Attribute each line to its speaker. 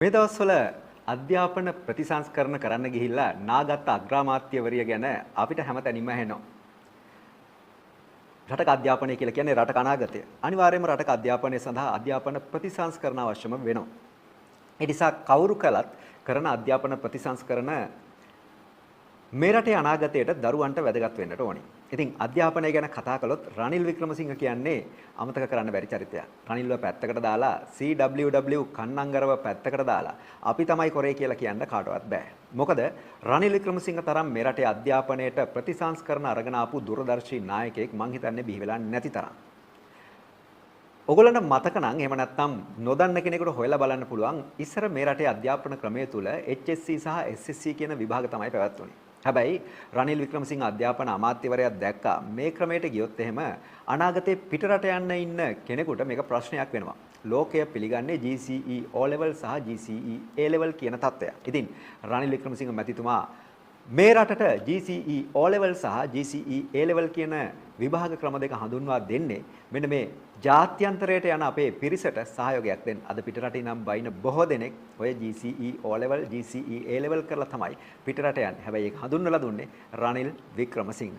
Speaker 1: මේ දවස්වල අධ්‍යාපන ප්‍රතිසංස්කරණ කරන්න ගිහිල්ලා නාගත්ත අග්‍රාමාත්‍යවරිය ගැන අපිට හැමතැනින්ම ඇහෙනවා. රටක අධ්‍යාපනය කියලා කියන්නේ රටක අනාගතය. අනිවාර්යයෙන්ම රටක අධ්‍යාපනය සඳහා අධ්‍යාපන ප්‍රතිසංස්කරණ අවශ්‍යම වෙනවා. ඒ නිසා කවුරු කළත් කරන අධ්‍යාපන ප්‍රතිසංස්කරණ මේ රටේ අනාගතයට දරුවන්ට වැදගත් වෙන්නට ඕනේ. ඉතින් අධ්‍යාපනය ගැන කතා කළොත් රනිල් වික්‍රමසිංහ කියන්නේ අමතක කරන්න බැරි චරිතයක්. රනිල්ව පැත්තකට දාලා CWW කන්නංගරව පැත්තකට දාලා අපි තමයි කරේ කියලා කියන්න කාටවත් බෑ. මොකද රනිල් වික්‍රමසිංහ තරම් මේ රටේ අධ්‍යාපනයට ප්‍රතිසංස්කරණ අරගෙන ආපු දුරදර්ශී නායකයෙක් මං හිතන්නේ බිහි වෙලා නැති තරම්. ඔයගොල්ලන්ට මතක නම් එහෙම නැත්නම් නොදන්න කෙනෙකුට හොයලා බලන්න පුළුවන් ඉස්සර මේ රටේ අධ්‍යාපන ක්‍රමය තුල HSC සහ SSC කියන විභාග තමයි පැවැත්වුනේ. හැබැයි රනිල් වික්‍රමසිංහ අධ්‍යාපන අමාත්‍යවරයා දැක්කා මේ ක්‍රමයට ගියොත් එහෙම අනාගතේ පිටරට යන්න ඉන්න කෙනෙකුට මේක ප්‍රශ්නයක් වෙනවා. ලෝකය පිළිගන්නේ GCE O level සහ GCE A level කියන තත්ත්වය. ඉතින් රනිල් වික්‍රමසිංහ මැතිතුමා මේ රටට GCE O level සහ GCE A level කියන විභාග ක්‍රම දෙක හඳුන්වා දෙන්නේ මෙන්න මේ ජාත්‍යන්තරයට යන අපේ පිරිසට සහයෝගයක් දෙන්න. අද පිටරට ඉනම් බයින බොහෝ දෙනෙක් ඔය GCE O level GCE A level කරලා තමයි පිටරට යන්නේ. හැබැයි ඒක හඳුන්වලා දුන්නේ රනිල් වික්‍රමසිංහ.